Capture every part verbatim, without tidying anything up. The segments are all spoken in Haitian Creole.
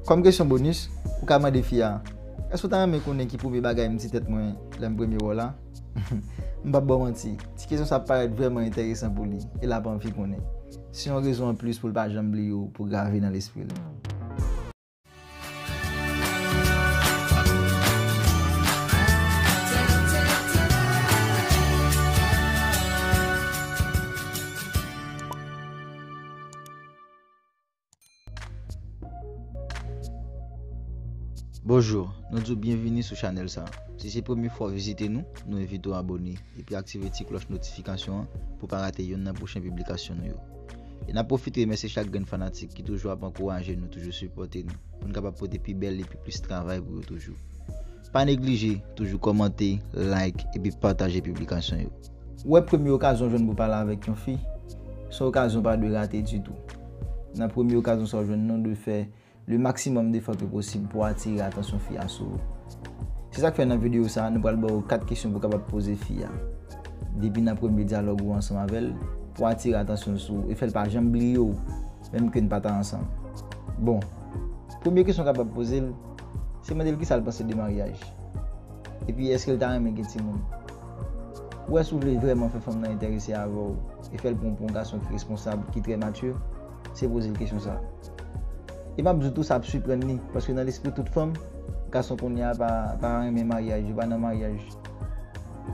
Kòm kesyon bonis, ou ka mande fi a, èske w ta renmen konnen ki premye bagay m di tèt mwen lè m premye wè w la? M p ap ba w manti, ti kesyon sa ap parèt vrèman enteresan pou li, e l ap anvi konnen. Se yon rezon anplis pou l pa janm bliye w, pou grave nan lespri l. Bonjou, nou di w byenvini sou chanèl sa. Si se premye fwa w vizite nou, nou envite w abòne epi aktive ti klòch notifikasyon an pou w pa rate yonn nan pwochen piblikasyon nou yo. E n ap pwofite remèsye chak grenn fanatik ki toujou ap ankouraje nou, toujou sipòte nou, pou n kapab pote pi bèl epi plis travay pou yo toujou. Pa neglije, toujou kòmante, like, epi pataje piblikasyon yo. Ou wè, premye okazyon w jwenn pou pale avèk yon fi, se yon okazyon w pa dwe rate ditou. Nan premye okazyon sa w jwenn nan, w dwe fè le maximum d'efò ke posib pou atire atansyon fi a sou ou. Se sa k fè nan videyo sa a, nou pral ba w kat kesyon pou w kapab poze fi a depi nan premye dyalòg ou ansanm avè l, pou atire atansyon l sou ou e fè l pa janm bliye w, menm ke n pa ta ansanm. Bon, premye kesyon w kapab poze l, se mande l kisa l panse de maryaj. Epi, èske l ta renmen gen timoun? Ou wè, si w vle vrèman fè fanm nan enterese avè w e fè l pran w pou yon gason ki responsab, ki trè matye, se poze l kesyon sa a. E m ap di w tou, sa ap siprann li, paske nan lespri tout fanm, gason kounye a pa, pa renmen maryaj, yo pa nan maryaj.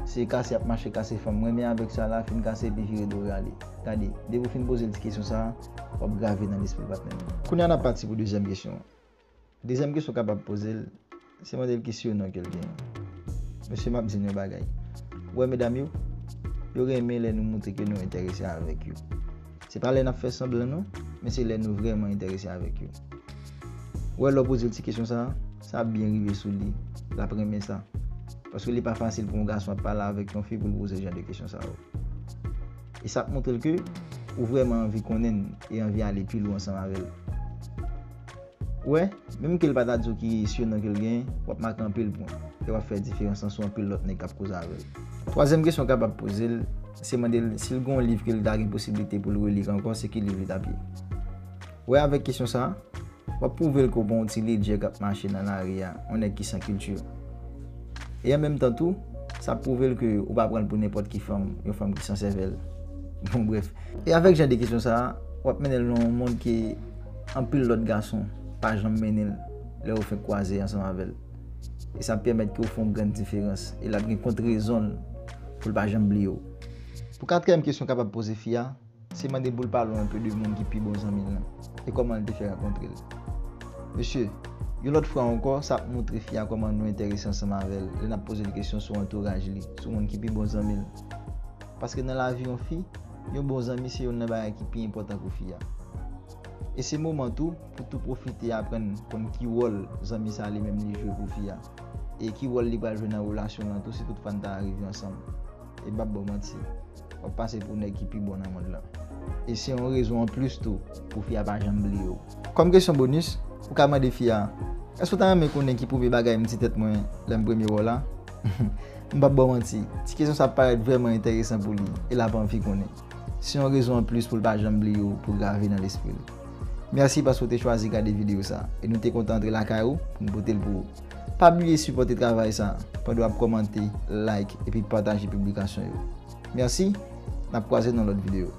Se kase y ap mache kase fanm. Renmen avèk sa la, fin kase epi vire do y ale. Gade, depi w fin poze l ti kesyon sa a, w ap grave nan lespri l, patnè m. Kounye a n ap pati pou dezyèm kesyon an. Dezyèm kesyon w kapab poze l, se mande l ki sirenon ke l genyen. Mesye, m ap di n yon bagay. Ou wè medam yo, yo renmen lè nou montre ke nou enterese avèk yo. Se pa lè n ap fè sanblan non, men se lè nou vrèman enterese avèk yo. Ou wè, lè w poze l ti kesyon sa a, sa ap byen rive sou li. L ap renmen sa. Paske li pa fasil pou yon gason ap pale avèk yon fi pou l poze l jan de kesyon sa yo. E sa ap montre l ke ou vrèman anvi konnen l e anvi ale pi lwen ansanm avè l. Ou wè, menm ke l pa ta di w ki sirenon ke l genyen, w ap make anpil pwen. E w ap fè diferans lan sou anpil lòt nèg k ap koze avè l. Twazyèm kesyon w kapab poze l, se mande l si l gen yon liv ke l ta gen posiblite pou l reli ankò, se ki liv li t ap li. Ou wè, avèk kesyon sa a, w ap pwouve l ke w pa yon ti ledjè k ap mache nan lari a, yon nèg ki san kilti. E an menm tan tou, sa ap pwouve l ke ou pa pran l pou nenpòt ki fanm, yon fanm ki san sèvèl. Bon, brèf. E avèk jan de kesyon sa a, w ap mennen l nan yon mond ke anpil lòt gason pa janm mennen l lè yo fenk kwaze ansanm avè l. E sa ap pèmèt ke w fè yon grenn diferans. E l ap gen kont rezon l pou l pa janm bliye w. Pou katriyèm kesyon w kapab poze fi a, se mande l pou l pale w enpe de moun ki pi bon zanmi l lan e kòman l te fè rankontre l. Mesye, yon lòt fwa ankò, sa ap montre fi a kòman nou enterese ansanm avè l lè n ap poze l kesyon sou antouraj li, sou moun ki pi bon zanmi l. Paske nan lavi yon fi, yon bon zanmi se youn nan bagay ki pi enpòtan pou fi a. E se moman tou pou tou pwofite aprann konn ki wòl zanmi sa li menm li jwe pou fi a. E ki wòl li pral jwe nan relasyon lan tou si toutfwa n ta rive ansanm. E m p ap ba w manti, w ap pase pou nèg ki pi bon nan mond lan. E se yon rezon anplis tou pou fi a pa janm bliye w. Kòm kesyon bonis, ou ka mande fi a, èske w ta renmen konnen ki premye bagay m di tèt mwen lè m premye wè w la? M p ap ba w manti, ti kesyon sa ap parèt vrèman enteresan pou li, e l ap anvi konnen. Se yon rezon anplis pou l pa janm bliye w, pou grave nan lespri l. Mèsi paske w te chwazi gade videyo sa, e nou te kontan antre lakay ou pou n pote l pou ou. Pa bliye sipòte travay sa pandan w ap kòmante, like, epi pataje piblikasyon yo. Mèsi, n ap kwaze nan lòt videyo.